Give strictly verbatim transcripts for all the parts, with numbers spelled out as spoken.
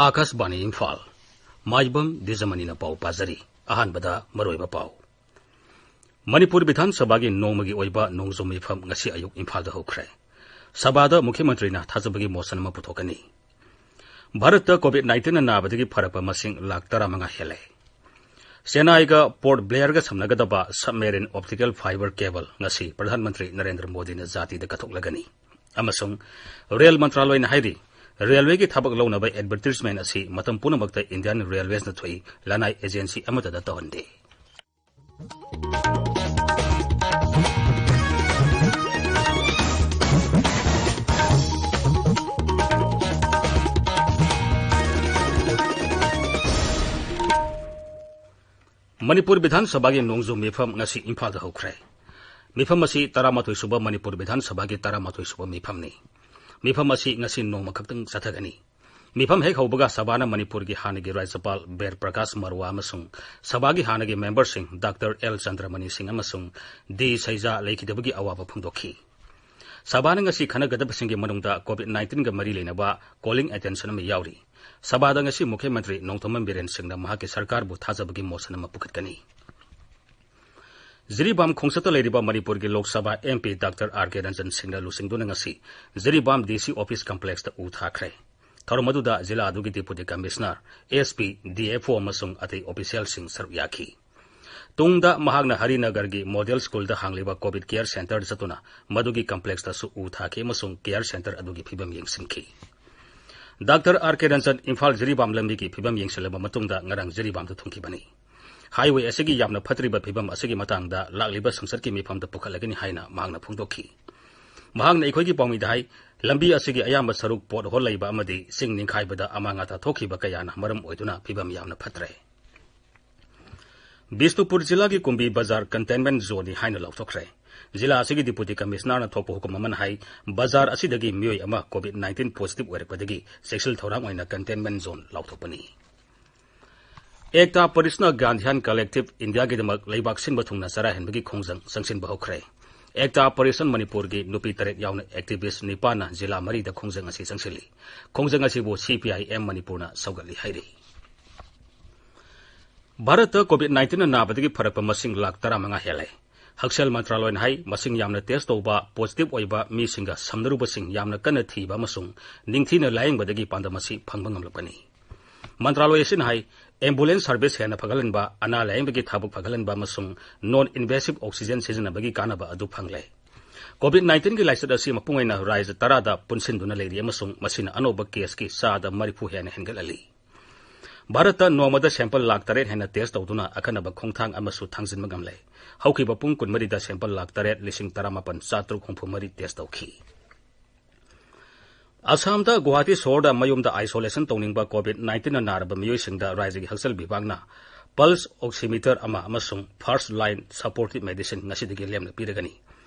ꯑꯥꯀꯥꯁꯕꯥꯅꯤ ꯏꯝꯐꯥꯜ꯫ ꯃꯥꯏꯕꯝ ꯗꯤꯖꯃꯅꯤꯅ ꯄꯥꯎ ꯄꯥꯖꯔꯤ꯫ ꯑꯍꯥꯟꯕꯗ ꯃꯔꯨꯑꯣꯏꯕ ꯄꯥꯎ꯫ ꯃꯅꯤꯄꯨꯔ ꯕꯤꯙꯥꯟ ꯁꯚꯥꯒꯤ ꯅꯣꯡꯃꯒꯤ ꯑꯣꯏꯕ ꯅꯣꯡꯖꯨ ꯃꯤꯐꯝ ꯉꯁꯤ ꯑꯌꯨꯛ ꯏꯝꯐꯥꯜꯗ ꯍꯧꯈ꯭ꯔꯦ꯫ ꯁꯚꯥꯗ ꯃꯨꯈ꯭ꯌ ꯃꯟꯇ꯭ꯔꯤꯅ ꯊꯥꯖꯕꯒꯤ ꯃꯣꯁꯟ ꯑꯃ ꯄꯨꯊꯣꯛꯀꯅꯤ꯫ ꯚꯥꯔꯠꯇ COVID nineteen ꯅꯥꯕꯗꯒꯤ ꯐꯔꯛꯄ ꯃꯁꯤꯡ ꯂꯥꯈ ꯇꯔꯥꯃꯉꯥ ꯍꯦꯜꯂꯦ꯫ ꯆꯦꯟꯅꯥꯏꯒ ꯄꯣꯔꯠ ꯕ꯭ꯂꯦꯌꯔꯒ ꯁꯝꯅꯒꯗꯕ submarine optical fiber cable ꯉꯁꯤ ꯄ꯭ꯔꯙꯥꯟ ꯃꯟꯇ꯭ꯔꯤ ꯅꯔꯦꯟꯗ꯭ꯔ ꯃꯣꯗꯤꯅ ꯖꯥꯇꯤꯗ ꯀꯠꯊꯣꯛꯂꯒꯅꯤ꯫ ꯑꯃꯁꯨꯡ ꯔꯦꯜ ꯃꯟꯇ꯭ꯔꯥꯂꯣꯏꯅ ꯍꯥꯏꯔꯤ, ꯔꯦꯜꯋꯦꯒꯤ ꯊꯕꯛ ꯂꯧꯅꯕ advertisement ꯑꯁꯤ ꯃꯇꯝ ꯄꯨꯝꯅꯃꯛꯇ Indian Railwaysꯅ ꯊꯣꯛꯏ, ꯂꯅꯥꯏ agency ꯑꯃꯠꯇꯗ ꯇꯧꯍꯟꯗꯦ꯫ ꯃꯅꯤꯄꯨꯔ ꯕꯤꯙꯥꯟ ꯁꯚꯥꯒꯤ ꯅꯣꯡꯖꯨ ꯃꯤꯐꯝ ꯉꯁꯤ ꯏꯝꯐꯥꯜꯗ ꯍꯧꯈ꯭ꯔꯦ꯫ ꯃꯤꯐꯝ ꯑꯁꯤ ꯇꯔꯥꯃꯥꯊꯣꯏ ꯁꯨꯕ ꯃꯅꯤꯄꯨꯔ ꯕꯤꯙꯥꯟ ꯁꯚꯥꯒꯤ ꯇꯔꯥꯃꯥꯊꯣꯏ ꯁꯨꯕ ꯃꯤꯐꯝꯅꯤ꯫ ꯃꯤꯐꯝ ꯑꯁꯤ ꯉꯁꯤ ꯅꯣꯡꯃ ꯈꯛꯇꯪ ꯆꯠꯊꯒꯅꯤ꯫ ꯃꯤꯐꯝ ꯍꯦꯛ ꯍꯧꯕꯒ ꯁꯚꯥꯅ ꯃꯅꯤꯄꯨꯔꯒꯤ ꯍꯥꯟꯅꯒꯤ ꯔꯥꯖ꯭ꯌꯄꯥꯜ ꯕꯦꯗ ꯄ꯭ꯔꯀꯥꯁ ꯃꯔꯋꯥ ꯑꯃꯁꯨꯡ ꯁꯚꯥꯒꯤ ꯍꯥꯟꯅꯒꯤ ꯃꯦꯝꯕꯔꯁꯤꯡ ꯗꯥꯛꯇꯔ ꯑꯦꯜ ꯆꯟꯗ꯭ꯔꯃꯅꯤ ꯁꯤꯡ ꯑꯃꯁꯨꯡ ꯗꯤ ꯁꯩꯖꯥ ꯂꯩꯈꯤꯗꯕꯒꯤ ꯑꯋꯥꯕ ꯐꯣꯡꯗꯣꯛꯈꯤ꯫ ꯁꯚꯥꯅ ꯉꯁꯤ ꯈꯟꯅꯒꯗꯕꯁꯤꯡꯒꯤ ꯃꯅꯨꯡꯗ COVID nineteenꯒ ꯃꯔꯤ ꯂꯩꯅꯕ calling attention ꯑꯃ ꯌꯥꯎꯔꯤ꯫ ꯁꯚꯥꯗ ꯉꯁꯤ ꯃꯨꯈ꯭ꯌ ꯃꯟꯇ꯭ꯔꯤ ꯅꯣꯡꯊꯣꯝꯕꯝ ꯕꯤꯔꯦꯟ ꯁꯤꯡꯅ ꯃꯍꯥꯛꯀꯤ ꯁꯔꯀꯥꯔꯕꯨ ꯊꯥꯖꯕꯒꯤ ꯃꯣꯁꯟ ꯑꯃ ꯄꯨꯈꯠꯀꯅꯤ꯫ ꯖꯤꯔꯤꯕꯥꯝ ꯈꯣꯡꯆꯠꯇ ꯂꯩꯔꯤꯕ ꯃꯅꯤꯄꯨꯔꯒꯤ Lok Sabha MP doctor R ꯀꯦ ꯔꯟꯖꯟ ꯁꯤꯡꯅ ꯂꯨꯆꯤꯡꯗꯨꯅ ꯉꯁꯤ ꯖꯤꯔꯤꯕꯥꯝ DC office complexꯇ ꯎ ꯊꯥꯈ꯭ꯔꯦ꯫ ꯊꯧꯔꯝ ꯑꯗꯨꯗ ꯖꯤꯂꯥ ꯑꯗꯨꯒꯤ Deputy Commissioner, SP, DFO ꯑꯃꯁꯨꯡ ꯑꯇꯩ officialꯁꯤꯡ ꯁꯔꯨꯛ ꯌꯥꯈꯤ꯫ ꯇꯨꯡꯗ ꯃꯍꯥꯛꯅ ꯍꯔꯤꯅꯒꯔꯒꯤ model schoolꯗ ꯍꯥꯡꯂꯤꯕ COVID care centreꯗ ꯆꯠꯇꯨꯅ ꯃꯗꯨꯒꯤ complexꯇꯁꯨ ꯎ ꯊꯥꯈꯤ ꯑꯃꯁꯨꯡ care centre ꯑꯗꯨꯒꯤ ꯐꯤꯕꯝ ꯌꯦꯡꯁꯤꯟꯈꯤ꯫ ꯗꯥꯛꯇꯔ ꯑꯥꯔ ꯀꯦ ꯔꯟꯖꯟ ꯏꯝꯐꯥꯜ ꯖꯤꯔꯤꯕꯥꯝ ꯂꯝꯕꯤꯒꯤ ꯐꯤꯕꯝ ꯌꯦꯡꯁꯤꯜꯂꯕ ꯃꯇꯨꯡꯗ ꯉꯔꯥꯡ ꯖꯤꯔꯤꯕꯥꯝꯗ ꯊꯨꯡꯈꯤꯕꯅꯤ꯫ Highway ꯑꯁꯤꯒꯤ ꯌꯥꯝꯅ ꯐꯠꯇ꯭ꯔꯤꯕ ꯐꯤꯕꯝ ꯑꯁꯤꯒꯤ ꯃꯇꯥꯡꯗ ꯂꯥꯛꯂꯤꯕ ꯁꯪꯁꯠꯀꯤ ꯃꯤꯐꯝꯗ ꯄꯨꯈꯠꯂꯒꯅꯤ ꯍꯥꯏꯅ ꯃꯍꯥꯛꯅ ꯐꯣꯡꯗꯣꯛꯈꯤ꯫ ꯃꯍꯥꯛꯅ ꯑꯩꯈꯣꯏꯒꯤ ꯄꯥꯎꯃꯤꯗ ꯍꯥꯏ, ꯂꯝꯕꯤ ꯑꯁꯤꯒꯤ ꯑꯌꯥꯝꯕ ꯁꯔꯨꯛ pothole ꯂꯩꯕ ꯑꯃꯗꯤ ꯆꯤꯡ ꯅꯤꯡꯈꯥꯏꯕꯗ ꯑꯃꯥꯡ ꯑꯇꯥ ꯊꯣꯛꯈꯤꯕ ꯀꯌꯥꯅ ꯃꯔꯝ ꯑꯣꯏꯗꯨꯅ ꯐꯤꯕꯝ ꯌꯥꯝꯅ ꯐꯠꯇ꯭ꯔꯦ꯫ ꯕꯤꯁꯅꯨꯄꯨꯔ ꯖꯤꯂꯥꯒꯤ ꯀꯨꯝꯕꯤ ꯕꯖꯥꯔ containment zoneꯅꯤ ꯍꯥꯏꯅ ꯂꯥꯎꯊꯣꯛꯈ꯭ꯔꯦ꯫ ꯖꯤꯂꯥ ꯑꯁꯤꯒꯤ Deputy Commissionerꯅ ꯊꯣꯛꯄ ꯍꯨꯀꯨꯝ ꯑꯃꯅ ꯍꯥꯏ, ꯕꯖꯥꯔ ꯑꯁꯤꯗꯒꯤ ꯃꯤꯑꯣꯏ ꯑꯃ COVID nineteen positive ꯑꯣꯏꯔꯛꯄꯗꯒꯤ ꯆꯦꯛꯁꯤꯜ ꯊꯧꯔꯥꯡ ꯑꯣꯏꯅ containment zone ꯂꯥꯎꯊꯣꯛꯄꯅꯤ꯫ Ekta Pratishtha Gandhian Collective Indiaꯒꯤꯗꯃꯛ ꯂꯩꯕꯥꯛ ꯁꯤꯟꯕ ꯊꯨꯡꯅ ꯆꯔꯥ ꯍꯦꯟꯕꯒꯤ ꯈꯣꯡꯖꯪ ꯆꯪꯁꯤꯟꯕ ꯍꯧꯈ꯭ꯔꯦ꯫ ꯑꯦꯛꯇꯥ ꯄꯔꯤꯁꯟ ꯃꯅꯤꯄꯨꯔꯒꯤ ꯅꯨꯄꯤ ꯇꯔꯦꯠ ꯌꯥꯎꯅ activist ꯅꯤꯄꯥꯟꯅ ꯖꯤꯂꯥ ꯃꯔꯤꯗ ꯈꯣꯡꯖꯪ ꯑꯁꯤ ꯆꯪꯁꯤꯜꯂꯤ꯫ ꯈꯣꯡꯖꯪ ꯑꯁꯤꯕꯨ C P I M ꯃꯅꯤꯄꯨꯔꯅ ꯁꯧꯒꯠꯂꯤ ꯍꯥꯏꯔꯤ꯫ ꯚꯥꯔꯠꯇ COVID nineteen ꯅꯥꯕꯗꯒꯤ ꯐꯔꯛꯄ ꯃꯁꯤꯡ ꯂꯥꯈ ꯇꯔꯥꯃꯉꯥ ꯍꯦꯜꯂꯦ꯫ ꯍꯛꯁꯦꯜ ꯃꯟꯇ꯭ꯔꯥꯂꯣꯏꯅ ꯍꯥꯏ, ꯃꯁꯤꯡ ꯌꯥꯝꯅ test ꯇꯧꯕ, positive ꯑꯣꯏꯕ ꯃꯤꯁꯤꯡꯒ ꯁꯝꯅꯔꯨꯕꯁꯤꯡ ꯌꯥꯝꯅ ꯀꯟꯅ ꯊꯤꯕ ꯑꯃꯁꯨꯡ ꯅꯤꯡꯊꯤꯅ ꯂꯥꯌꯦꯡꯕꯗꯒꯤ ꯄꯥꯟꯗꯝ ꯑꯁꯤ ꯐꯪꯕ ꯉꯝꯂꯛꯄꯅꯤ꯫ ꯃꯟꯇ꯭ꯔꯥꯂꯣꯏ ꯑꯁꯤꯅ ꯍꯥꯏ, ambulance service ꯍꯦꯟꯅ ꯐꯒꯠꯍꯟꯕ, ꯑꯅꯥ ꯂꯥꯌꯦꯡꯕꯒꯤ ꯊꯕꯛ ꯐꯒꯠꯍꯟꯕ ꯑꯃꯁꯨꯡ non invasive oxygen ꯁꯤꯖꯤꯟꯅꯕꯒꯤ ꯀꯥꯟꯅꯕ ꯑꯗꯨ ꯐꯪꯂꯦ꯫ COVID nineteen ꯒꯤ ꯂꯥꯏꯆꯠ ꯑꯁꯤ ꯃꯄꯨꯡ ꯑꯣꯏꯅ ꯔꯥꯖ꯭ꯌ ꯇꯔꯥꯗ ꯄꯨꯟꯁꯤꯟꯗꯨꯅ ꯂꯩꯔꯤ ꯑꯃꯁꯨꯡ ꯃꯁꯤꯅ ꯑꯅꯧꯕ case ꯀꯤ ꯆꯥꯗ ꯃꯔꯤꯐꯨ ꯍꯦꯟꯅ ꯍꯦꯟꯒꯠꯍꯜꯂꯤ꯫ ꯚꯥꯔꯠꯇ ꯅꯣꯡꯃꯗ sample ꯂꯥꯈ ꯇꯔꯦꯠ ꯍꯦꯟꯅ test ꯇꯧꯗꯨꯅ ꯑꯈꯟꯅꯕ ꯈꯣꯡꯊꯥꯡ ꯑꯃꯁꯨ ꯊꯥꯡꯖꯤꯟꯕ ꯉꯝꯂꯦ꯫ ꯍꯧꯈꯤꯕ ꯄꯨꯡ ꯀꯨꯟꯃꯔꯤꯗ sample ꯂꯥꯈ ꯇꯔꯦꯠ ꯂꯤꯁꯤꯡ ꯇꯔꯥꯃꯥꯄꯟ ꯆꯥꯇ꯭ꯔꯨꯛ ꯍꯨꯝꯐꯨ ꯃꯔꯤ test ꯇꯧꯈꯤ꯫ ꯑꯁꯥꯝꯗ ꯒꯨꯋꯥꯍꯥꯇꯤ ꯁꯣꯍꯔꯗ ꯃꯌꯨꯝꯗ isolation ꯇꯧꯅꯤꯡꯕ COVID nineteen ꯅꯥꯔꯕ ꯃꯤꯑꯣꯏꯁꯤꯡꯗ ꯔꯥꯖ꯭ꯌꯒꯤ ꯍꯛꯁꯦꯜ ꯕꯤꯚꯥꯒꯅ pulse oximeter ꯑꯃ ꯑꯃꯁꯨꯡ first line supportive medicine ꯉꯁꯤꯗꯒꯤ ꯂꯦꯝꯅ ꯄꯤꯔꯒꯅꯤ꯫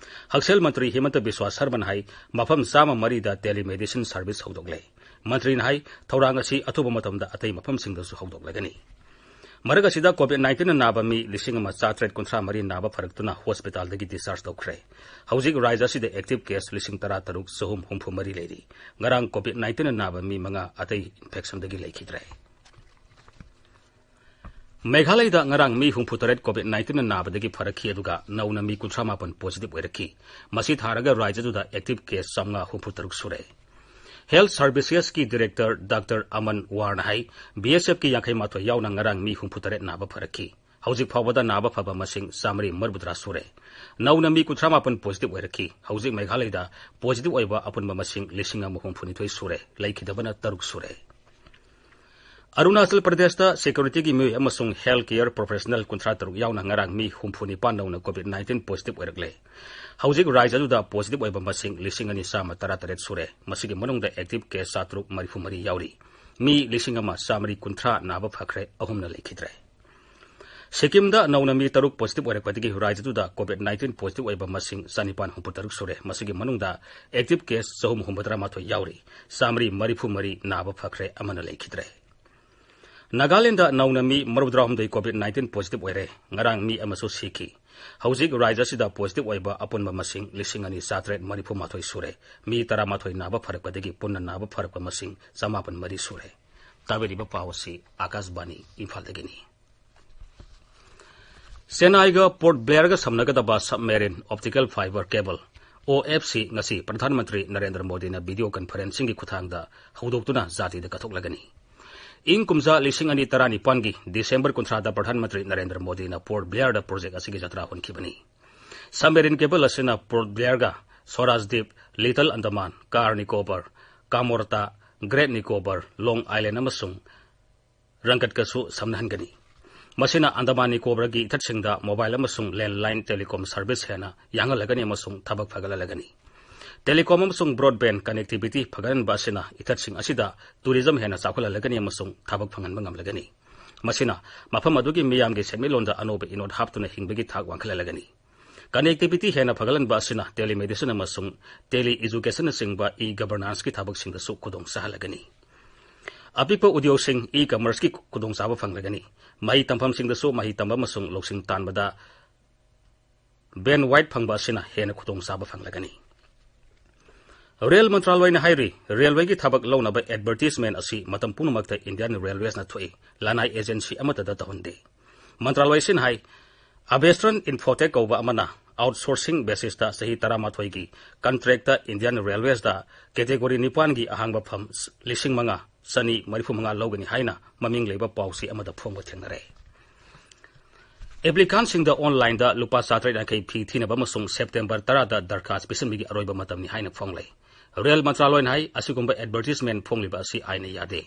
ꯍꯛꯁꯦꯜ ꯃꯟꯇ꯭ꯔꯤ ꯍꯤꯃꯟꯇ ꯕꯤꯁ꯭ꯋꯥ ꯁꯔꯃꯅ ꯍꯥꯏ, ꯃꯐꯝ ꯆꯥꯝꯃ ꯃꯔꯤꯗ telemedicine service ꯍꯧꯗꯣꯛꯂꯦ꯫ ꯃꯟꯇ꯭ꯔꯤꯅ ꯍꯥꯏ, ꯊꯧꯔꯥꯡ ꯑꯁꯤ ꯑꯊꯨꯕ ꯃꯇꯝꯗ ꯑꯇꯩ ꯃꯐꯝꯁꯤꯡꯗꯁꯨ ꯍꯧꯗꯣꯛꯂꯒꯅꯤ꯫ ꯃꯔꯛ ꯑꯁꯤꯗ COVID nineteen ꯅꯥꯕ ꯃꯤ ꯂꯤꯁꯤꯡ ꯑꯃ ꯆꯥꯇ꯭ꯔꯦꯠ ꯀꯨꯟꯊ꯭ꯔꯥ ꯃꯔꯤ ꯅꯥꯕ ꯐꯔꯛꯇꯨꯅ hospital ꯗꯒꯤ discharge ꯇꯧꯈ꯭ꯔꯦ꯫ ꯍꯧꯖꯤꯛ ꯔꯥꯖ꯭ꯌ ꯑꯁꯤꯗ active case ꯂꯤꯁꯤꯡ ꯇꯔꯥ ꯇꯔꯨꯛ ꯆꯍꯨꯝ ꯍꯨꯝꯐꯨ ꯃꯔꯤ ꯂꯩꯔꯤ꯫ ꯉꯔꯥꯡ COVID nineteen ꯅꯥꯕ ꯃꯤ ꯃꯉꯥ ꯑꯇꯩ infection ꯗꯒꯤ ꯂꯩꯈꯤꯗ꯭ꯔꯦ꯫ ꯃꯦꯘꯥꯂꯌꯗ ꯉꯔꯥꯡ ꯃꯤ ꯍꯨꯝꯐꯨ ꯇꯔꯦꯠ COVID nineteen ꯅꯥꯕꯗꯒꯤ ꯐꯔꯛꯈꯤ, ꯑꯗꯨꯒ ꯅꯧꯅ ꯃꯤ ꯀꯨꯟꯊ꯭ꯔꯥ ꯃꯥꯄꯟ positive ꯑꯣꯏꯔꯛꯈꯤ꯫ ꯃꯁꯤ ꯊꯥꯔꯒ ꯔꯥꯖ꯭ꯌꯗꯨꯗ active case ꯆꯥꯝꯃꯉꯥ ꯍꯨꯝꯐꯨ ꯇꯔꯨꯛ ꯁꯨꯔꯦ꯫ Health Services ꯀꯤ director Doctor ꯑꯃꯟ ꯋꯥꯔꯅ ꯍꯥꯏ, B S F ꯀꯤ ꯌꯥꯡꯈꯩ ꯃꯥꯊꯣꯏ ꯌꯥꯎꯅ ꯉꯔꯥꯡ ꯃꯤ ꯍꯨꯝꯐꯨ ꯇꯔꯦꯠ ꯅꯥꯕ ꯐꯔꯛꯈꯤ꯫ ꯍꯧꯖꯤꯛ ꯐꯥꯎꯕꯗ ꯅꯥꯕ ꯐꯕ ꯃꯁꯤꯡ ꯆꯥꯃꯔꯤ ꯃꯔꯤꯐꯨꯇꯔꯥ ꯁꯨꯔꯦ꯫ ꯅꯧꯅ ꯃꯤ ꯀꯨꯟꯊ꯭ꯔꯥ ꯃꯥꯄꯟ positive ꯑꯣꯏꯔꯛꯈꯤ꯫ ꯍꯧꯖꯤꯛ ꯃꯦꯘꯥꯂꯌꯗ positive ꯑꯣꯏꯕ ꯑꯄꯨꯟꯕ ꯃꯁꯤꯡ ꯂꯤꯁꯤꯡ ꯑꯃ ꯍꯨꯝꯐꯨ ꯅꯤꯊꯣꯏ ꯁꯨꯔꯦ꯫ ꯂꯩꯈꯤꯗꯕꯅ ꯇꯔꯨꯛ ꯁꯨꯔꯦ꯫ ꯑꯔꯨꯅꯥꯆꯜ ꯄ꯭ꯔꯗꯦꯁꯇ security ꯒꯤ ꯃꯤꯑꯣꯏ ꯑꯃꯁꯨꯡ health care professional ꯀꯨꯟꯊ꯭ꯔꯥ ꯇꯔꯨꯛ ꯌꯥꯎꯅ ꯉꯔꯥꯡ ꯃꯤ ꯍꯨꯝꯐꯨ ꯅꯤꯄꯥꯟ ꯅꯧꯅ COVID nineteen positive ꯑꯣꯏꯔꯛꯂꯦ꯫ ꯍꯧꯖꯤꯛ ꯔꯥꯖ꯭ꯌ ꯑꯗꯨꯗ positive ꯑꯣꯏꯕ ꯃꯁꯤꯡ ꯂꯤꯁꯤꯡ ꯑꯅꯤ ꯆꯥꯝꯃ ꯇꯔꯥ ꯇꯔꯦꯠ ꯁꯨꯔꯦ꯫ ꯃꯁꯤꯒꯤ ꯃꯅꯨꯡꯗ active case ꯆꯥꯇ꯭ꯔꯨꯛ ꯃꯔꯤꯐꯨ ꯃꯔꯤ ꯌꯥꯎꯔꯤ꯫ ꯃꯤ ꯂꯤꯁꯤꯡ ꯑꯃ ꯆꯥꯃꯔꯤ ꯀꯨꯟꯊ꯭ꯔꯥ ꯅꯥꯕ ꯐꯈ꯭ꯔꯦ, ꯑꯍꯨꯝꯅ ꯂꯩꯈꯤꯗ꯭ꯔꯦ꯫ ꯁꯤꯛꯀꯤꯝꯗ ꯅꯧꯅ ꯃꯤ ꯇꯔꯨꯛ positive ꯑꯣꯏꯔꯛꯄꯗꯒꯤ ꯔꯥꯖ꯭ꯌꯗꯨꯗ COVID nineteen positive ꯑꯣꯏꯕ ꯃꯁꯤꯡ ꯆꯅꯤꯄꯥꯟ ꯍꯨꯝꯐꯨ ꯇꯔꯨꯛ ꯁꯨꯔꯦ꯫ ꯃꯁꯤꯒꯤ ꯃꯅꯨꯡꯗ active case ꯆꯍꯨꯝ ꯍꯨꯝꯐꯨꯇꯔꯥ ꯃꯥꯊꯣꯏ ꯌꯥꯎꯔꯤ꯫ ꯆꯥꯃꯔꯤ ꯃꯔꯤꯐꯨ ꯃꯔꯤ ꯅꯥꯕ ꯐꯈ꯭ꯔꯦ, ꯑꯃꯅ ꯂꯩꯈꯤꯗ꯭ꯔꯦ꯫ ꯅꯥꯒꯥꯂꯦꯟꯗ ꯅꯧꯅ ꯃꯤ ꯃꯔꯤꯐꯨꯇꯔꯥꯍꯨꯝꯗꯣꯏ COVID nineteen positive ꯑꯣꯏꯔꯦ꯫ ꯉꯔꯥꯡ ꯃꯤ ꯑꯃꯁꯨ ꯁꯤꯈꯤ꯫ ꯍꯧꯖꯤꯛ ꯔꯥꯖ꯭ꯌ ꯑꯁꯤꯗ positive ꯑꯣꯏꯕ ꯑꯄꯨꯟꯕ ꯃꯁꯤꯡ ꯂꯤꯁꯤꯡ ꯑꯅꯤ ꯆꯥꯇꯔꯦꯠ ꯃꯔꯤꯐꯨ ꯃꯥꯊꯣꯏ ꯁꯨꯔꯦ꯫ ꯃꯤ ꯇꯔꯥꯃꯥꯊꯣꯏ ꯅꯥꯕ ꯐꯔꯛꯄꯗꯒꯤ ꯄꯨꯟꯅ ꯅꯥꯕ ꯐꯔꯛꯄ ꯃꯁꯤꯡ ꯆꯃꯥꯄꯟ ꯃꯔꯤ ꯁꯨꯔꯦ꯫ ꯇꯥꯕꯤꯔꯤꯕ ꯄꯥꯎ ꯑꯁꯤ ꯑꯥꯀꯥꯁꯕꯥꯅꯤ ꯏꯝꯐꯥꯜꯗꯒꯤꯅꯤ꯫ ꯆꯦꯟꯅꯥꯏꯒ ꯄꯣꯔꯠ ꯕ꯭ꯂꯦꯌꯔꯒ ꯁꯝꯅꯒꯗꯕ submarine optical fiber cable, O F C, ꯉꯁꯤ ꯄ꯭ꯔꯙꯥꯟ ꯃꯟꯇ꯭ꯔꯤ ꯅꯔꯦꯟꯗ꯭ꯔ ꯃꯣꯗꯤꯅ video conferencingꯒꯤ ꯈꯨꯠꯊꯥꯡꯗ ꯍꯧꯗꯣꯛꯇꯨꯅ ꯖꯥꯇꯤꯗ ꯀꯠꯊꯣꯛꯂꯒꯅꯤ꯫ ꯏꯪ ꯀꯨꯝꯖꯥ ꯂꯤꯁꯤꯡ ꯑꯅꯤ ꯇꯔꯥꯅꯤꯄꯥꯟꯒꯤ ꯗꯤꯁꯦꯝꯕꯔ ꯀꯨꯟꯊ꯭ꯔꯥꯗ ꯄ꯭ꯔꯙꯥꯟ ꯃꯟꯇ꯭ꯔꯤ ꯅꯔꯦꯟꯗ꯭ꯔ ꯃꯣꯗꯤꯅ ꯄꯣꯔꯠ ꯕ꯭ꯂꯦꯌꯔꯗ project ꯑꯁꯤꯒꯤ ꯖꯇ꯭ꯔꯥ ꯍꯣꯟꯈꯤꯕꯅꯤ꯫ Submarine cable ꯑꯁꯤꯅ ꯄꯣꯔꯠ ꯕ꯭ꯂꯦꯌꯔꯒ ꯁ꯭ꯋꯔꯥꯖꯗꯤꯞ, little Andaman, car Nicobar, Kamorta, great Nicobar, long island ꯑꯃꯁꯨꯡ ꯔꯪꯒꯠꯀꯁꯨ ꯁꯝꯅꯍꯟꯒꯅꯤ꯫ ꯃꯁꯤꯅ ꯑꯟꯗꯃꯥꯟ ꯅꯤꯀꯣꯕꯔꯒꯤ ꯏꯊꯠꯁꯤꯡꯗ mobile ꯑꯃꯁꯨꯡ landline telecom service ꯍꯦꯟꯅ ꯌꯥꯡꯍꯜꯂꯒꯅꯤ ꯑꯃꯁꯨꯡ ꯊꯕꯛ ꯐꯒꯠꯍꯜꯂꯒꯅꯤ꯫ Telecom ꯑꯃꯁꯨꯡ broadband connectivity ꯐꯒꯠꯍꯟꯕ ꯑꯁꯤꯅ ꯏꯊꯠꯁꯤꯡ ꯑꯁꯤꯗ tourism ꯍꯦꯟꯅ ꯆꯥꯎꯈꯠꯍꯜꯂꯒꯅꯤ ꯑꯃꯁꯨꯡ ꯊꯕꯛ ꯐꯪꯍꯟꯕ ꯉꯝꯂꯒꯅꯤ꯫ ꯃꯁꯤꯅ ꯃꯐꯝ ꯑꯗꯨꯒꯤ ꯃꯤꯌꯥꯝꯒꯤ ꯁꯦꯟꯃꯤꯠꯂꯣꯟꯗ ꯑꯅꯧꯕ ꯏꯅꯣꯠ ꯍꯥꯞꯇꯨꯅ ꯍꯤꯡꯕꯒꯤ ꯊꯥꯛ ꯋꯥꯡꯈꯠꯍꯜꯂꯒꯅꯤ꯫ Connectivity ꯍꯦꯟꯅ ꯐꯒꯠꯍꯟꯕ ꯑꯁꯤꯅ telemedicine ꯑꯃꯁꯨꯡ tele educationꯅꯆꯤꯡꯕ e-governanceꯀꯤ ꯊꯕꯛꯁꯤꯡꯗꯁꯨ ꯈꯨꯗꯣꯡ ꯆꯥꯍꯜꯂꯒꯅꯤ꯫ ꯑꯄꯤꯛꯄ ꯎꯗ꯭ꯌꯣꯒꯁꯤꯡ, e-commerceꯀꯤ ꯈꯨꯗꯣꯡꯆꯥꯕ ꯐꯪꯂꯒꯅꯤ꯫ ꯃꯍꯩ ꯇꯝꯐꯝꯁꯤꯡꯗꯁꯨ ꯃꯍꯩ ꯇꯝꯕ ꯑꯃꯁꯨꯡ ꯂꯧꯁꯤꯡ ꯇꯥꯟꯕꯗ bandwidth ꯐꯪꯕ ꯑꯁꯤꯅ ꯍꯦꯟꯅ ꯈꯨꯗꯣꯡꯆꯥꯕ ꯐꯪꯂꯒꯅꯤ꯫ ꯔꯦꯜ ꯃꯟꯇ꯭ꯔꯥꯂꯣꯏꯅ ꯍꯥꯏꯔꯤ, ꯔꯦꯜꯋꯦꯒꯤ ꯊꯕꯛ ꯂꯧꯅꯕ advertisement ꯑꯁꯤ ꯃꯇꯝ ꯄꯨꯝꯅꯃꯛꯇ Indian Railwaysꯅ ꯊꯣꯛꯏ, ꯂꯅꯥꯏ agency ꯑꯃꯠꯇꯗ ꯇꯧꯍꯟꯗꯦ꯫ ꯃꯟꯇ꯭ꯔꯥꯂꯣꯏ ꯑꯁꯤꯅ ꯍꯥꯏ, Avestron Infotech ꯀꯧꯕ ꯑꯃꯅ outsourcing basisꯇ ꯆꯍꯤ ꯇꯔꯥꯃꯥꯊꯣꯏꯒꯤ contractꯇ Indian Railwaysꯇ category ꯅꯤꯄꯥꯟꯒꯤ ꯑꯍꯥꯡꯕ ꯐꯝ ꯂꯤꯁꯤꯡ ꯃꯉꯥ ꯆꯅꯤ ꯃꯔꯤꯐꯨ ꯃꯉꯥ ꯂꯧꯒꯅꯤ ꯍꯥꯏꯅ ꯃꯃꯤꯡ ꯂꯩꯕ ꯄꯥꯎꯆꯦ ꯑꯃꯗ ꯐꯣꯡꯕ ꯊꯦꯡꯅꯔꯦ꯫ Applicantꯁꯤꯡꯗ onlineꯗ ꯂꯨꯄꯥ ꯆꯥꯇꯔꯦꯠ ꯌꯥꯡꯈꯩ fee ꯊꯤꯅꯕ ꯑꯃꯁꯨꯡ September ꯇꯔꯥꯗ ꯗꯔꯈꯥꯁ ꯄꯤꯁꯤꯟꯕꯒꯤ ꯑꯔꯣꯏꯕ ꯃꯇꯝꯅꯤ ꯍꯥꯏꯅ ꯐꯣꯡꯂꯦ꯫ ꯔꯦꯜ ꯃꯟꯇ꯭ꯔꯥꯂꯣꯏꯅ ꯍꯥꯏ, ꯑꯁꯤꯒꯨꯝꯕ advertisement ꯐꯣꯡꯂꯤꯕ ꯑꯁꯤ ꯑꯥꯏꯟꯅ ꯌꯥꯗꯦ꯫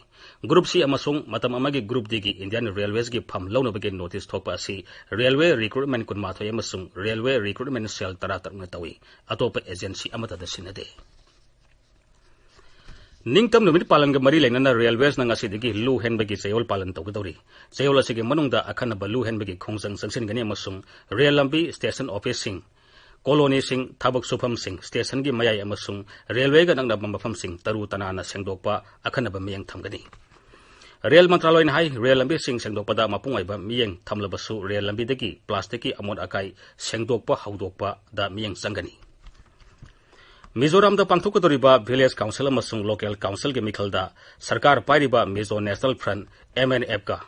Group C ꯑꯃꯁꯨꯡ ꯃꯇꯝ ꯑꯃꯒꯤ Group Dꯒꯤ Indian Railwaysꯀꯤ ꯐꯝ ꯂꯧꯅꯕꯒꯤ notice ꯊꯣꯛꯄ ꯑꯁꯤ railway recruitment ꯀꯨꯟꯃꯥꯊꯣꯏ ꯑꯃꯁꯨꯡ railway recruitment cell ꯇꯔꯥꯇꯔꯨꯛꯅ ꯇꯧꯏ꯫ ꯑꯇꯣꯞꯄ agency ꯑꯃꯠꯇꯗ ꯁꯤꯟꯅꯗꯦ꯫ ꯅꯤꯡꯇꯝ ꯅꯨꯃꯤꯠ ꯄꯥꯂꯟꯒ ꯃꯔꯤ ꯂꯩꯅꯅ Railwaysꯅ ꯉꯁꯤꯗꯒꯤ ꯂꯨ ꯍꯦꯟꯕꯒꯤ ꯆꯌꯣꯜ ꯄꯥꯂꯟ ꯇꯧꯒꯗꯧꯔꯤ꯫ ꯆꯌꯣꯜ ꯑꯁꯤꯒꯤ ꯃꯅꯨꯡꯗ ꯑꯈꯟꯅꯕ ꯂꯨ ꯍꯦꯟꯕꯒꯤ ꯈꯣꯡꯖꯪ ꯆꯪꯁꯤꯟꯒꯅꯤ ꯑꯃꯁꯨꯡ ꯔꯦꯜ ꯂꯝꯕꯤ, station officeꯁꯤꯡ, colonyꯁꯤꯡ, ꯊꯕꯛ ꯁꯨꯐꯝꯁꯤꯡ, stationꯒꯤ ꯃꯌꯥꯏ ꯑꯃꯁꯨꯡ railwayꯒ ꯅꯛꯅꯕ ꯃꯐꯝꯁꯤꯡ ꯇꯔꯨ ꯇꯅꯥꯟꯅ ꯁꯦꯡꯗꯣꯛꯄ ꯑꯈꯟꯅꯕ ꯃꯤꯠꯌꯦꯡ ꯊꯝꯒꯅꯤ꯫ ꯔꯦꯜ ꯃꯟꯇ꯭ꯔꯥꯂꯣꯏꯅ ꯍꯥꯏ, ꯔꯦꯜ ꯂꯝꯕꯤꯁꯤꯡ ꯁꯦꯡꯗꯣꯛꯄꯗ ꯃꯄꯨꯡ ꯑꯣꯏꯕ ꯃꯤꯠꯌꯦꯡ ꯊꯝꯂꯕꯁꯨ ꯔꯦꯜ ꯂꯝꯕꯤꯗꯒꯤ ꯄ꯭ꯂꯥꯁꯇꯤꯛꯀꯤ ꯑꯃꯣꯠ ꯑꯀꯥꯏ ꯁꯦꯡꯗꯣꯛꯄ ꯍꯧꯗꯣꯛꯄꯗ ꯃꯤꯠꯌꯦꯡ ꯆꯪꯒꯅꯤ꯫ ꯃꯤꯖꯣꯔꯥꯝꯗ ꯄꯥꯡꯊꯣꯛꯀꯗꯧꯔꯤꯕ ꯚꯤꯂꯦꯖ ꯀꯥꯎꯟꯁꯤꯜ ꯑꯃꯁꯨꯡ ꯂꯣꯀꯦꯜ ꯀꯥꯎꯟꯁꯤꯜꯒꯤ ꯃꯤꯈꯜꯗ ꯁꯔꯀꯥꯔ ꯄꯥꯏꯔꯤꯕ Mizo national front, M N ꯑꯦꯐꯀ,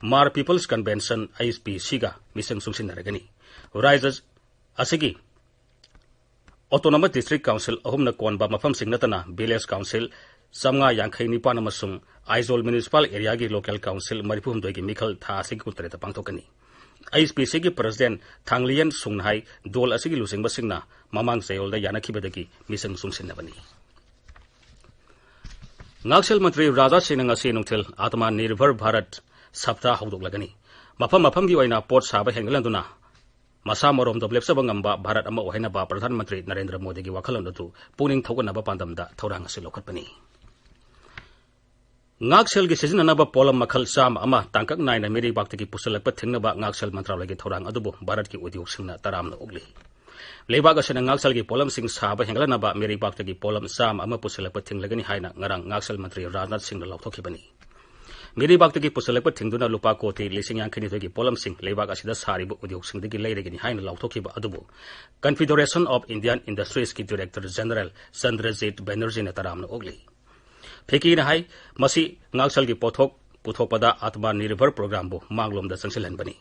Mar people's convention, H P ꯁꯤꯒ ꯃꯤꯁꯤꯡ ꯆꯨꯡꯁꯤꯟꯅꯔꯒꯅꯤ꯫ ꯔꯥꯏꯖ꯭ꯌ ꯑꯁꯤꯒꯤ ꯑꯣꯇꯣꯅꯣꯃꯁ ꯗꯤꯁꯇ꯭ꯔꯤꯛ ꯀꯥꯎꯟꯁꯤꯜ ꯑꯍꯨꯝꯅ ꯀꯣꯟꯕ ꯃꯐꯝꯁꯤꯡ ꯅꯠꯇꯅ ꯚꯤꯂꯦꯖ ꯀꯥꯎꯟꯁꯤꯜ ꯆꯥꯝꯃꯉꯥ ꯌꯥꯡꯈꯩ ꯅꯤꯄꯥꯟ ꯑꯃꯁꯨꯡ ꯑꯥꯏꯖꯣꯜ ꯃ꯭ꯌꯨꯅꯤꯁꯤꯄꯥꯜ ꯑꯦꯔꯤꯌꯥꯒꯤ ꯂꯣꯀꯦꯜ ꯀꯥꯎꯟꯁꯤꯜ ꯃꯔꯤꯐꯨꯍꯨꯝꯗꯣꯏꯒꯤ ꯃꯤꯈꯜ ꯊꯥ ꯑꯁꯤꯒꯤ ꯀꯨꯟꯇꯔꯦꯠꯇ ꯄꯥꯡꯊꯣꯛꯀꯅꯤ꯫ ꯑꯩꯆ ꯄꯤ ꯁꯤꯒꯤ ꯄ꯭ꯔꯁꯤꯗꯦꯟꯠ ꯊꯥꯡꯂꯤꯌꯟ ꯁꯨꯡꯅ ꯍꯥꯏ, ꯗꯣꯜ ꯑꯁꯤꯒꯤ ꯂꯨꯆꯤꯡꯕꯁꯤꯡꯅ ꯃꯃꯥꯡ ꯆꯌꯣꯜꯗ ꯌꯥꯅꯈꯤꯕꯗꯒꯤ ꯃꯤꯁꯤꯡ ꯆꯨꯡꯁꯤꯟꯅꯕꯅꯤ꯫ ꯉꯥꯛꯁꯦꯜ ꯃꯟꯇ꯭ꯔꯤ ꯔꯥꯖꯅꯥꯊ ꯁꯤꯡꯅ ꯉꯁꯤ ꯅꯨꯡꯊꯤꯜ ꯑꯥꯇꯃꯥ ꯅꯤꯔꯚꯔ ꯚꯥꯔꯠ ꯁꯞꯇꯥ ꯍꯧꯗꯣꯛꯂꯒꯅꯤ꯫ ꯃꯐꯝ ꯃꯐꯝꯒꯤ ꯑꯣꯏꯅ ꯄꯣꯠ ꯁꯥꯕ ꯍꯦꯟꯒꯠꯍꯟꯗꯨꯅ ꯃꯁꯥ ꯃꯔꯣꯝꯗꯣꯝ ꯂꯦꯞꯆꯕ ꯉꯝꯕ ꯚꯥꯔꯠ ꯑꯃ ꯑꯣꯏꯍꯟꯅꯕ ꯄ꯭ꯔꯙꯥꯟ ꯃꯟꯇ꯭ꯔꯤ ꯅꯔꯦꯟꯗ꯭ꯔ ꯃꯣꯗꯤꯒꯤ ꯋꯥꯈꯜꯂꯣꯟ ꯑꯗꯨ ꯄꯨꯛꯅꯤꯡ ꯊꯧꯒꯠꯅꯕ ꯄꯥꯟꯗꯝꯗ ꯊꯧꯔꯥꯡ ꯑꯁꯤ ꯂꯧꯈꯠꯄꯅꯤ꯫ ꯉꯥꯛꯁꯦꯜꯒꯤ ꯁꯤꯖꯤꯟꯅꯅꯕ ꯄꯣꯠꯂꯝ ꯃꯈꯜ ꯆꯥꯝꯃ ꯑꯃ ꯇꯥꯡꯀꯛ ꯅꯥꯏꯅ ꯃꯤꯔꯩꯕꯥꯛꯇꯒꯤ ꯄꯨꯁꯤꯜꯂꯛꯄ ꯊꯤꯡꯅꯕ ꯉꯥꯛꯁꯦꯜ ꯃꯟꯇ꯭ꯔꯥꯂꯌꯒꯤ ꯊꯧꯔꯥꯡ ꯑꯗꯨꯕꯨ ꯚꯥꯔꯠꯀꯤ ꯎꯗ꯭ꯌꯣꯒꯁꯤꯡꯅ ꯇꯔꯥꯝꯅ ꯑꯣꯛꯂꯤ꯫ ꯂꯩꯕꯥꯛ ꯑꯁꯤꯅ ꯉꯥꯛꯁꯦꯜꯒꯤ ꯄꯣꯠꯂꯝꯁꯤꯡ ꯁꯥꯕ ꯍꯦꯟꯒꯠꯍꯟꯅꯕ ꯃꯤꯔꯩꯕꯥꯛꯇꯒꯤ ꯄꯣꯠꯂꯝ ꯆꯥꯝꯃ ꯑꯃ ꯄꯨꯁꯤꯜꯂꯛꯄ ꯊꯤꯡꯂꯒꯅꯤ ꯍꯥꯏꯅ ꯉꯔꯥꯡ ꯉꯥꯛꯁꯦꯜ ꯃꯟꯇ꯭ꯔꯤ ꯔꯥꯖꯅꯥꯊ ꯁꯤꯡꯅ ꯂꯥꯎꯊꯣꯛꯈꯤꯕꯅꯤ꯫ ꯃꯤꯔꯩꯕꯥꯛꯇꯒꯤ ꯄꯨꯁꯤꯜꯂꯛꯄ ꯊꯤꯡꯗꯨꯅ ꯂꯨꯄꯥ ꯀꯣꯇꯤ ꯂꯤꯁꯤꯡ ꯌꯥꯡꯈꯩ ꯅꯤꯊꯣꯏꯒꯤ ꯄꯣꯠꯂꯝꯁꯤꯡ ꯂꯩꯕꯥꯛ ꯑꯁꯤꯗ ꯁꯥꯔꯤꯕ ꯎꯗ꯭ꯌꯣꯒꯁꯤꯡꯗꯒꯤ ꯂꯩꯔꯒꯅꯤ ꯍꯥꯏꯅ ꯂꯥꯎꯊꯣꯛꯈꯤꯕ ꯑꯗꯨꯕꯨ Confederation of Indian Industriesꯀꯤ ꯗꯤꯔꯦꯛꯇꯔ ꯖꯦꯅꯔꯦꯜ ꯆꯟꯗ꯭ꯔꯖꯤꯠ ꯕꯦꯅꯔꯖꯤꯅ ꯇꯔꯥꯝꯅ ꯑꯣꯛꯂꯤ꯫ ꯐꯤꯀꯤꯅ ꯍꯥꯏ, ꯃꯁꯤ ꯉꯥꯛꯁꯦꯜꯒꯤ ꯄꯣꯠꯊꯣꯛ ꯄꯨꯊꯣꯛꯄꯗ ꯑꯥꯇꯃꯥ ꯅꯤꯔꯚꯔ ꯄ꯭ꯔꯣꯒ꯭ꯔꯥꯝꯕꯨ ꯃꯥꯡꯂꯣꯝꯗ ꯆꯪꯁꯤꯜꯍꯟꯕꯅꯤ꯫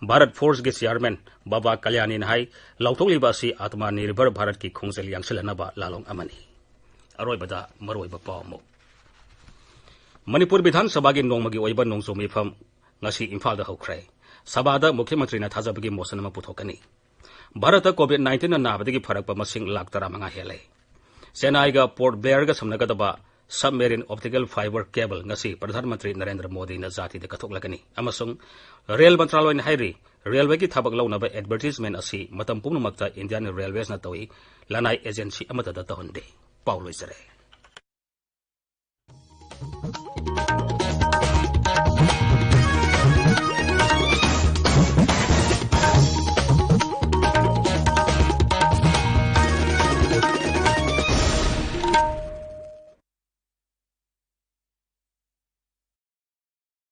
ꯚꯥꯔꯠ ꯐꯣꯔꯁꯀꯤ ꯆꯤꯌꯥꯔꯃꯦꯟ ꯕꯥꯕꯥ ꯀꯂꯌꯥꯅꯤꯅ ꯍꯥꯏ, ꯂꯥꯎꯊꯣꯛꯂꯤꯕ ꯑꯁꯤ ꯑꯥꯇꯃꯥ ꯅꯤꯔꯚꯔ ꯚꯥꯔꯠꯀꯤ ꯈꯣꯡꯖꯦꯜ ꯌꯥꯡꯁꯤꯜꯍꯟꯅꯕ ꯂꯥꯂꯣꯡ ꯑꯃꯅꯤ꯫ ꯑꯔꯣꯏꯕꯗ ꯃꯔꯨꯑꯣꯏꯕ ꯄꯥꯎ ꯑꯃꯨꯛ꯫ ꯃꯅꯤꯄꯨꯔ ꯕꯤꯙꯥꯟ ꯁꯚꯥꯒꯤ ꯅꯣꯡꯃꯒꯤ ꯑꯣꯏꯕ ꯅꯣꯡꯖꯨ ꯃꯤꯐꯝ ꯉꯁꯤ ꯏꯝꯐꯥꯜꯗ ꯍꯧꯈ꯭ꯔꯦ꯫ ꯁꯚꯥꯗ ꯃꯨꯈ꯭ꯌ ꯃꯟꯇ꯭ꯔꯤꯅ ꯊꯥꯖꯕꯒꯤ ꯃꯣꯁꯟ ꯑꯃ ꯄꯨꯊꯣꯛꯀꯅꯤ꯫ ꯚꯥꯔꯠꯇ ꯀꯣꯚꯤꯗ ꯅꯥꯏꯟꯇꯤꯟꯅ ꯅꯥꯕꯗꯒꯤ ꯐꯔꯛꯄ ꯃꯁꯤꯡ ꯂꯥꯈ ꯇꯔꯥꯃꯉꯥ ꯍꯦꯜꯂꯦ꯫ ꯆꯦꯟꯅꯥꯏꯒ ꯄꯣꯔꯠ ꯕ꯭ꯂꯦꯌꯔꯒ ꯁꯝꯅꯒꯗꯕ ꯁꯕꯃꯦꯔꯤꯟ ꯑꯣꯞꯇꯤꯀꯦꯜ ꯐꯥꯏꯕꯔ ꯀꯦꯕꯜ ꯉꯁꯤ ꯄ꯭ꯔꯙꯥꯟ ꯃꯟꯇ꯭ꯔꯤ ꯅꯔꯦꯟꯗ꯭ꯔ ꯃꯣꯗꯤꯅ ꯖꯥꯇꯤꯗ ꯀꯠꯊꯣꯛꯂꯒꯅꯤ꯫ ꯑꯃꯁꯨꯡ ꯔꯦꯜ ꯃꯟꯇ꯭ꯔꯥꯂꯣꯏꯅ ꯍꯥꯏꯔꯤ, ꯔꯦꯜꯋꯦꯒꯤ ꯊꯕꯛ ꯂꯧꯅꯕ ꯑꯦꯗꯚꯔꯇꯤꯁꯃꯦꯟ ꯑꯁꯤ ꯃꯇꯝ ꯄꯨꯝꯅꯃꯛꯇ ꯏꯟꯗꯤꯌꯥꯟ ꯔꯦꯜꯋꯦꯁꯅ ꯇꯧꯏ, ꯂꯅꯥꯏ ꯑꯦꯖꯦꯟꯁꯤ ꯑꯃꯠꯇꯗ ꯇꯧꯍꯟꯗꯦ꯫ ꯄꯥꯎ ꯂꯣꯏꯖꯔꯦ꯫